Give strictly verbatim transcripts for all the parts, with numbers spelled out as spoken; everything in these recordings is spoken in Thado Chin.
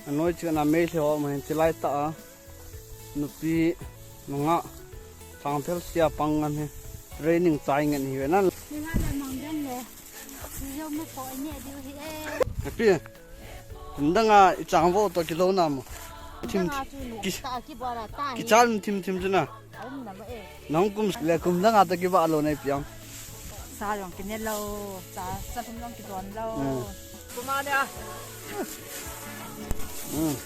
Anoi chu na mei le ho ma hin chilai ta a. Nupi nunga chang thel sia pang ngan hi training chai ngen hi ve nan. Ni ha le mang den le. Ni yo me po ni diu hi e. Happy. Kum dang a i chang vo to kilo na mo. Thim. Kum dang a chu nu ki, ta ki bora ta hi. Kichal thim thim chu na. Aum na ma e. Nang kum le kum dang a to ki ba lo nei piang. Sa jong ki ne lo, sa, sa thum jong ki don lo. Hmm. Kum a ne a. Hmm.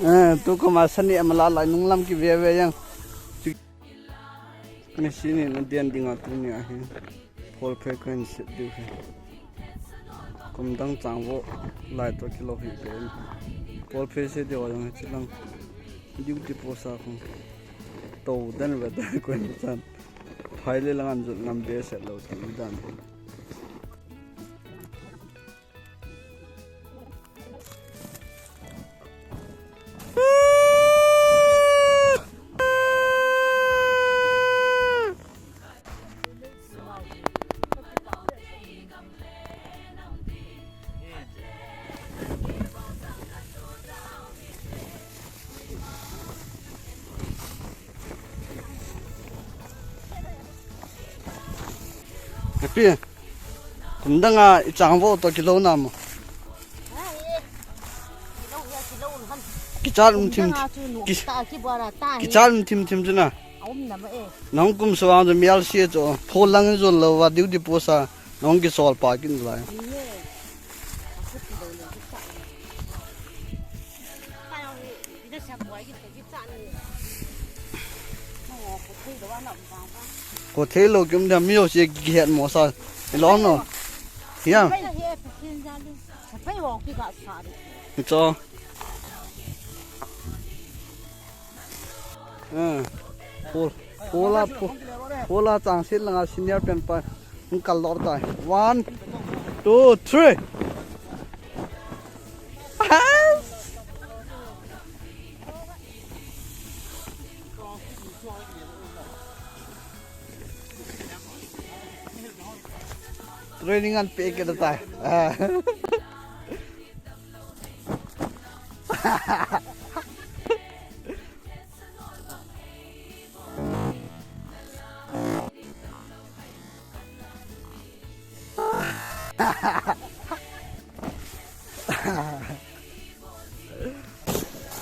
Eh, tu ko ma sani ama la lai nung lam ki ve ve yang. Machine in a dian ding a tu ni a hi. Pawl phe kan set diu hi. Kum dang chang vo lai to kilo hi pen. Pawl phe set diu a jong hi chilang. Duty post a khong. To den ve ta ko ni chan. Phai le lang an jot ngam be set lo ti dan. Happy. Kum dang a i chang vo to kilo na mo. Kichal um thim. Ki, kichal um thim thim chu na. Nang kum so ang mial si chu. Pho lang jol lo va duty post a. Nang ki sol pa kin lai. Ko thei lo kim da mi ho si ki het mo sa. Lo no. Hiam. Cho. Eh, pol, pola, po-, pola chang sit langa senior pen pa. Hung kal lor tai. One, two, three. Training an pe ke tai. Ah.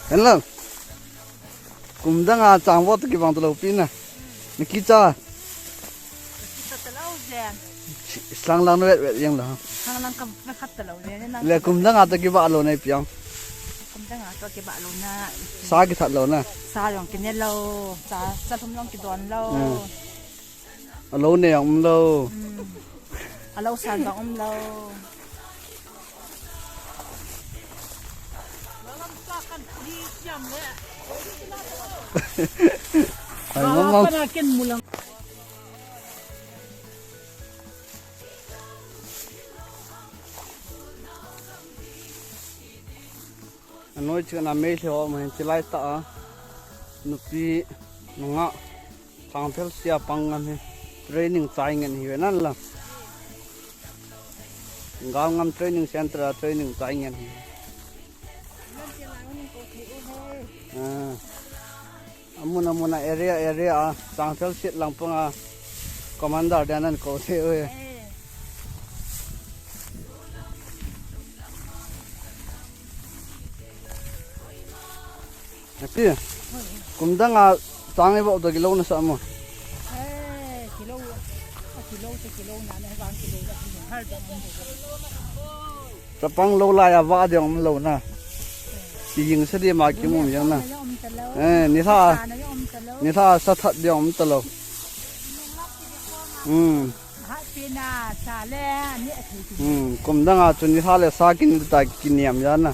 Hello. Kum dang a chang vo to kibang to lo pi na. Ni kicha. Sang lang vet vet yang lo. Sang lang kam khat to lo le nang. Le kum dang a to kiba lo na piang. Kum dang a to kiba lo na. Sa kithat lo na. Sa jong kine lo. Sa, sa thum jong kidon lo. Hmm. A lo ne jong um lo. Hmm. A lo san jong um lo. Ai, mama. Anoi chu na mei le ho ma hin chilai ta a. Nupi nunga chang thel sia pang ngan hi training chai ngen hi ve nan la. Galngam training center a training chai ngen hi. Ah. Amun amun a area area a chang thel sit lang pang a commander dan an ko the oi. Happy. Kum dang a chang i vo to kilo na sa mo. Eh, kilo, a kilo te kilo na, na vang kilo na, kilo har dang mo. Chapang lo lai a va ding um lo na. Ki hing sa di ma ki mu yang na. Sa na ya um ta lo. Eh, ni tha. Sa na ya um ta lo. Ni tha sa that ding um ta lo. Hmm. Ha pi na sa le ni a thei. Hmm, kum dang a chu ni tha le sa kin ta ki niam ya na.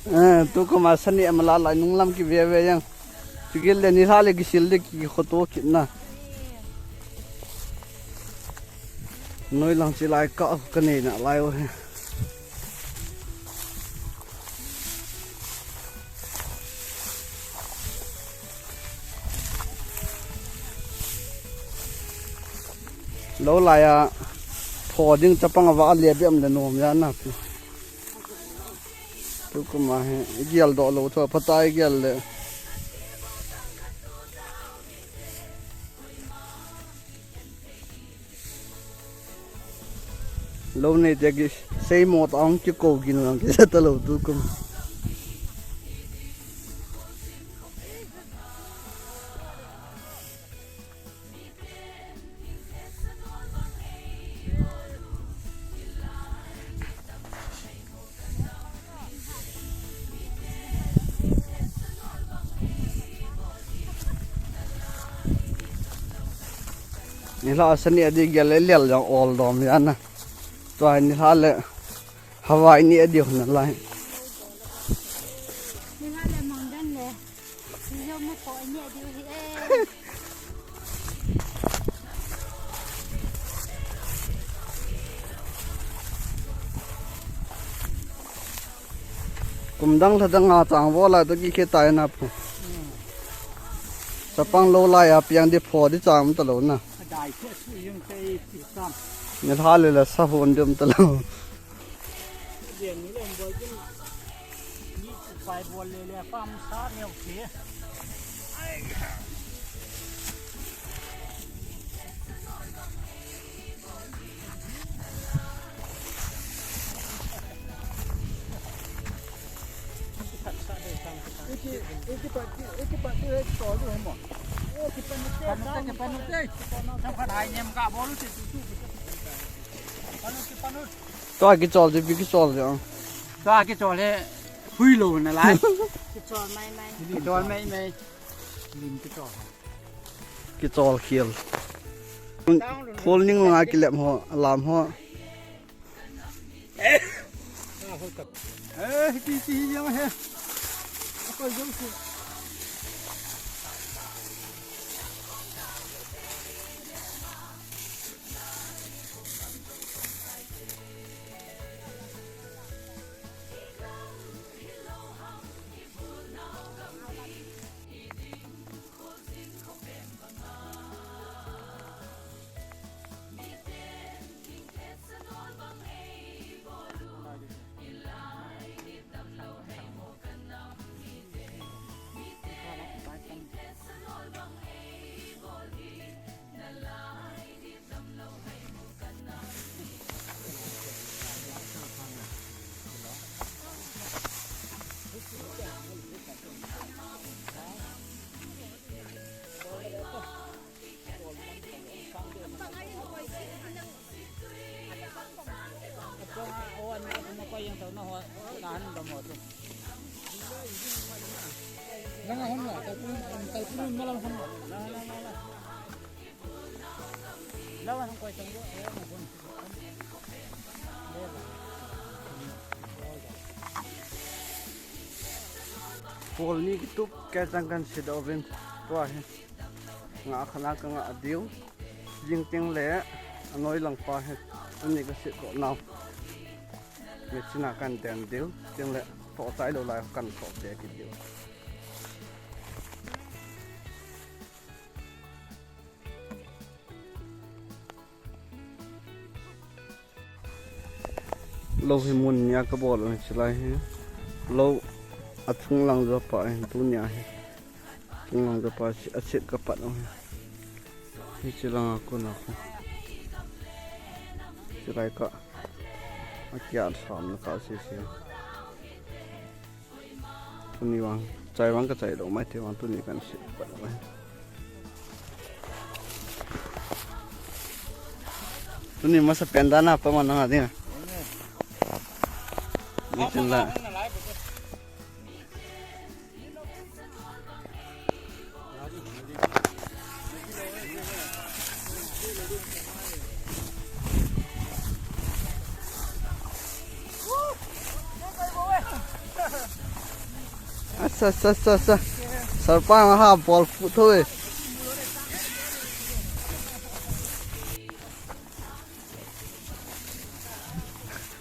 Eh, tu kum a sa ni a ma la lai nung lam ki ve ve yang. Chu gil le ni tha le ki sil le ki khoto kit na. Noi lang chi lai ka, ka nei na lai o he. Lo lai a pho ding chapang a va le bem le nom ya na pi. Tu kum a he, i gial do lo tho, pha ta i gial le. Lo nei te ki sei mo ta ong ki ko gin lang ki sa ta lo tu kum. Ni la sa ni a di gel le lel jong ol dom ya na. Tua ni la le Hawaii ni a di hon lai. Ni la le mang den le. Ni jong mo ko ni a di hi e. Kum dang lha dang a chang vo lai to ki khe tai na pu. Chapang lo lai a piang di pho di chang ta lo na. Dai ke su yung te ti kam. Ni la le la sa hon dum ta lo. Dian ni lem bol kin. Ni pai bol le le pam sa neo ke. Tua kichol chu, pi kichol chu. Tua kichol he hui lo na lai. Kichol mai mai. Kichol mai mai. Lim kichol. Kichol khel. Khol ning nga kilep ho, alam ho. Eh, ki ki yang he. Apa jong si. Pol ni kitup kei chang kan sit uvin tua hi. Nga khat na ka nga diu. Jing teng le anoi lang pa hi. Ani ka sit doh nau. Machine a kan den diu. Teng le toh chai lou lai kan toh pe kit diu. Lou hi mun nia ka bol u hi chulai hi. Lou a chung lang jo pa hi tunia hi. Chung lang jo pa a sit ka pat u hi. Hi chulang a kun a khu. Chulai ka. Akia sam na ka si si. Tuni vang, chai vang ka chai lou mai te vang tuni kan si. Tuni masa penda na pa mana na dia. Ni tin la. Asa, asa, asa, asa. Sarpa nga ha ball foot ho eh.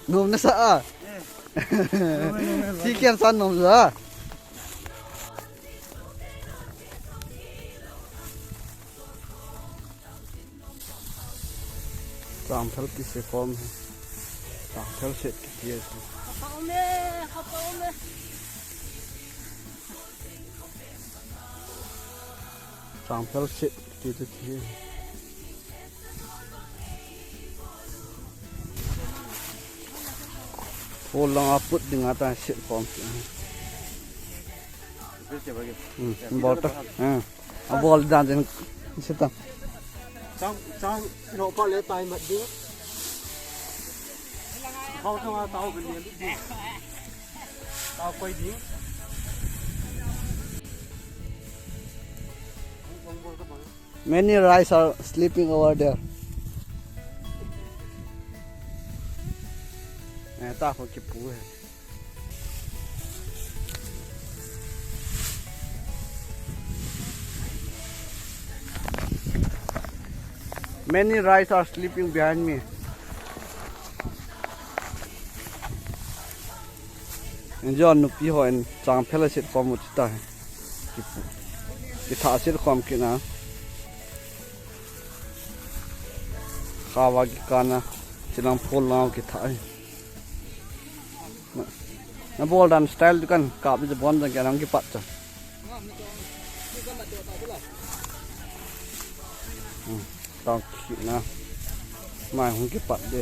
Nom na sa a. Chicken sa nom sa. Changphel kise form hai. Changphel set kiti hai. Khapa ume, khapa ume. Changphel set kiti tu ti. Hol lang a put ding ata set form. Hmm, ball ta. Hmm. A ball dan den sita. Chang, chang, no pa le tai mat ding. Kau chang a tau ke lian ding. Tau koi ding. Many rice are sleeping over there. Eh, ta ho kipu hai. Many rice are sleeping behind me. Enjoy nupi ho in changphel a set khom u ti ta. Ki, kitha set khom kina. Khawa kikana. Chilang phol lang kitha. Na, na ball dan style tu kan kap je bon dan kan kipat cha. Hmm, tang ki na. Mai hung kipat de.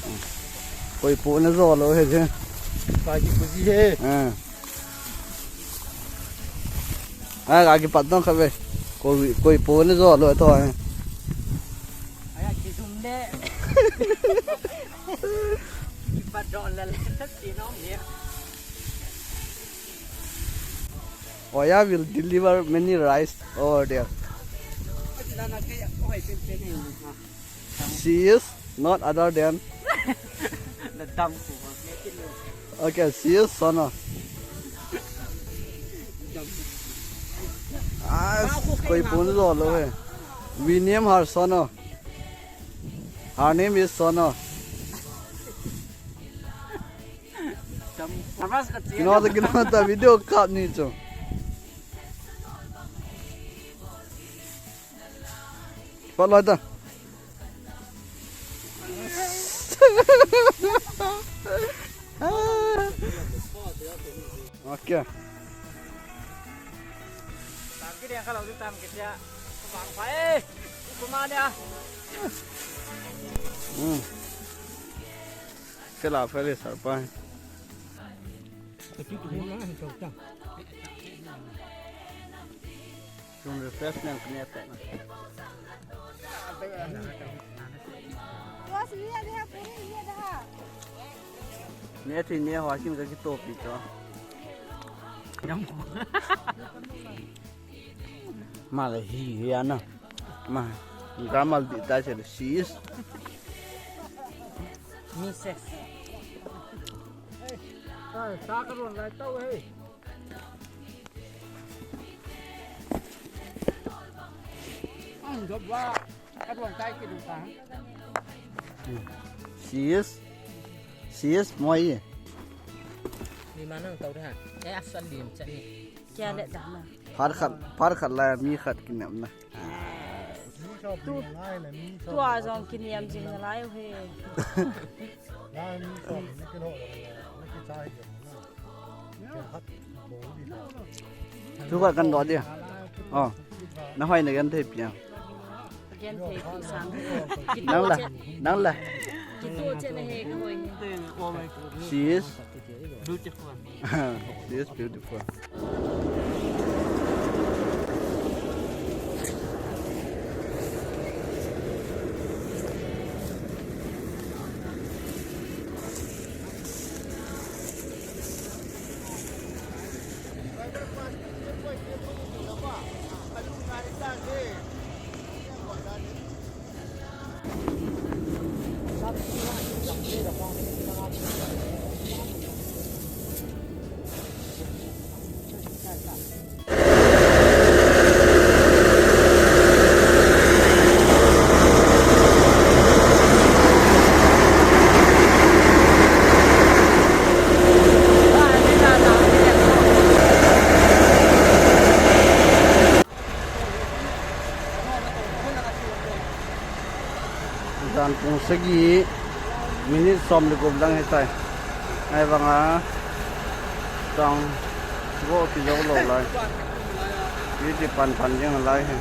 Hmm. Koi po na jo lou he je. Pa ki kuji he. Ah. Ah, ka kipat dong kha ve. Koi, koi po na jo lou to he. Aya ki sum de. Kipat dong la la ti no me. Oya will deliver many rice over there. She is not other than. Okay, she is Sona. Ah, koi pun jo lou he. We name her Sona. Her name is Sona. Kino ta, kino ta video kap ni chu. Pat loi ta. Okay. Tam ki ding kha lou tam ki tia. Vang phai. Kuma dia. Hmm. Kela phai le sar pa. Tum refresh nang kene pe. Ne thi ne ho kin ka kitopi to. Mala hi hi ana. Ma, grammar di ta che sis. Missus. Ai, sa ka ron lai tau he. Ang job wa, ka ron tai ki du ta. Sis. Sis, moi. Ni ma nang tau da. Eh, asal lim cha ni. Kya le da na. Phar khat, phar khat lai mi khat kinepna. Tu, tua jong kiniam jing nalai u he. Tu ka kan do dia. Oh. Na hoi na kan thei pia. Kan thei pi sang. Nang la, nang la. She is beautiful. She is beautiful. Jan pung sagi minute som le gup lang hitai. Ahivanga chang vo kijou lou lai. Beauty pan pan jing lai hi.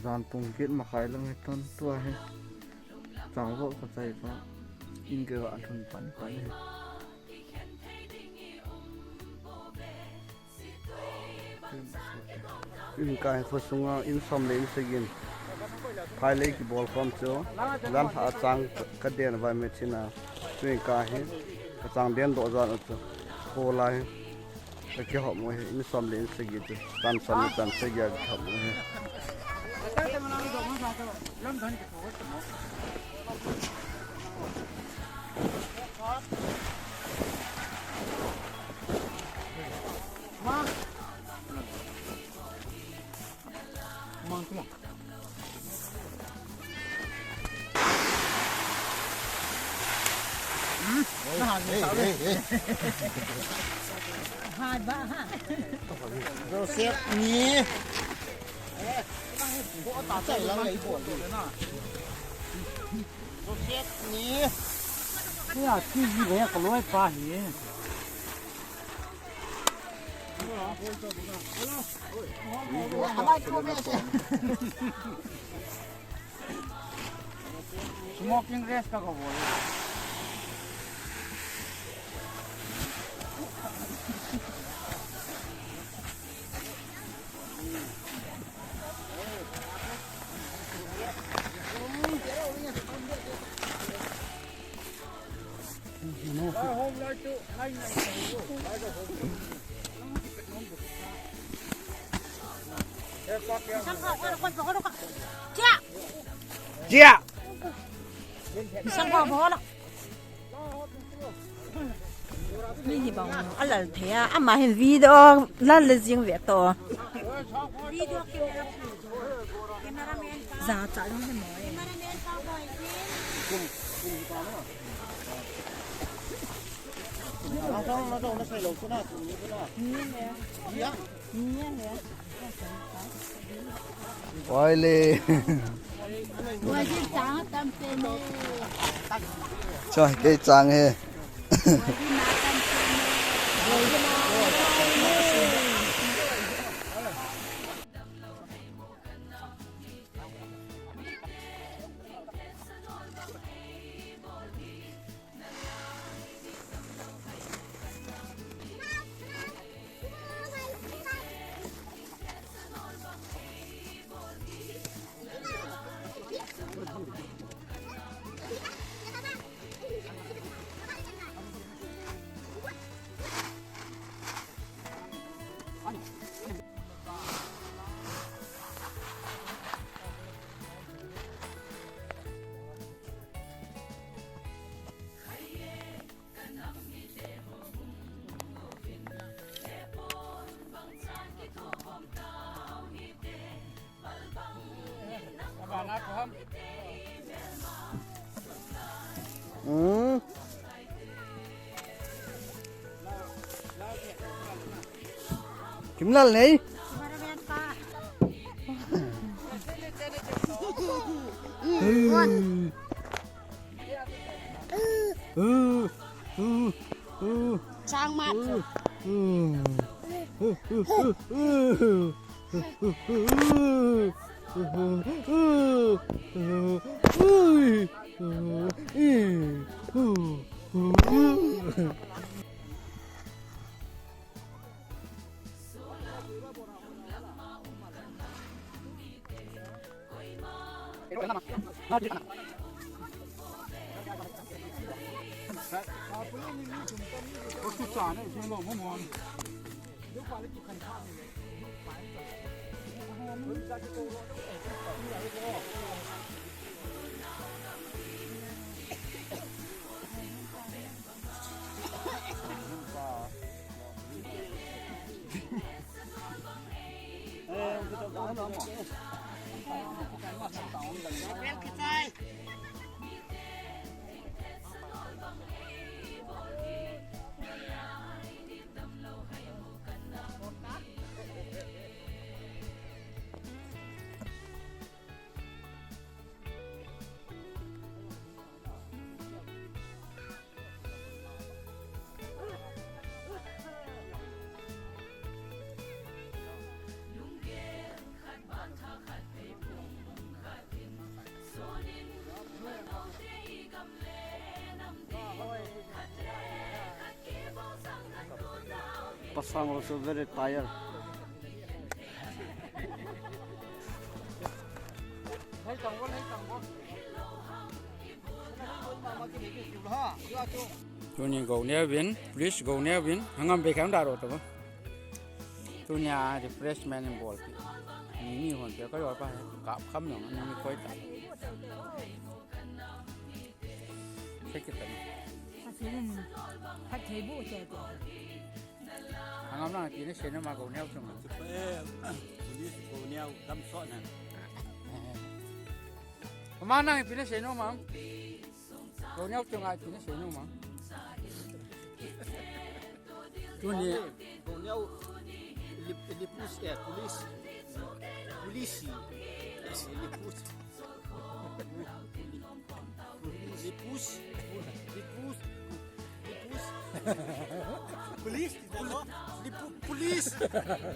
Jan pung get makhai lang hitan tua hi. Chang vo ka chai pa. In ke va thun pan pan hi. Inkai khosunga in som le in sagin phailei kibol khom chu, jan lha chang ka den vai me china. Tuin kahi ka chang den doh jan u chu. Kholai ka kihom u hi, in som le in sagi chu. Tan som le tan sagi a kihom u hi. Joseph ni. Joseph ni. Ya, T V le ka loi pa hi. Smoking race ka ko bol. Chia. Chia. Sang ko bol. Mi hi bang a lal thei a, ama hin video lal le jing ve to. Video camera. Cameraman. Za cha long ni mo. Cameraman pa boy. Ang sang na daw na sa ilaw ko na, tumi ko na. Iya. Iya, iya. Oile. Wajib chang tam pe ne. Choi, kei chang he. Wajib na tam pe ne. Wajib na tam pe ne. Hmm. Kimlal nei. Changmat. Pasang also very tired. Tuni go near win, please go near win. Hangam be kam daro to. Tuni a refreshment in bol. Ni ni hon pe ka yo pa kap kham no ni ni koi ta. Check it out. Phat thei bu che che. Hangam lang ti ne se no ma go near chung. Police go near dam so na. Ma nang ti ne se no ma. Go near chung ai ti ne se no ma. Tuni. Go near lip, lipus eh, police. Police. Lipus. Lipus. Lipus. Lipus. Police. Lipu-, police.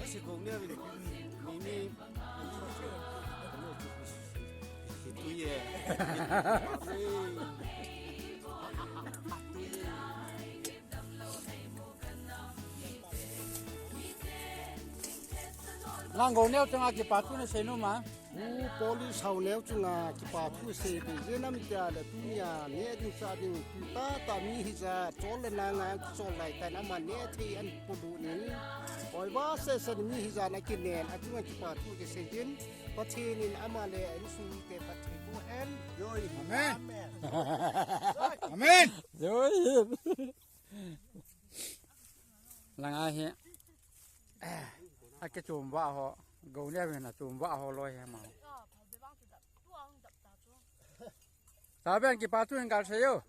Si go near ni, ni. Si tu ye. Nang go neo chunga kipa thu na sei nom a. U police hao neo chunga kipa thu sei be je nam tia le tunia ne ding sa ding tu ta ta mi hija chol le na nga chol lai ta na ma ne thei an pu du nin. Oi ba se se mi hija na kinen a chunga kipa thu ke sei din. Pathen in ama le a insung te phatthei boh hen. Amen. Amen. Amen. Langa hi. A kichom vah ho. Go neo hin a chom vah ho loi hi ma. Tabang kipa thu hin gal sei o.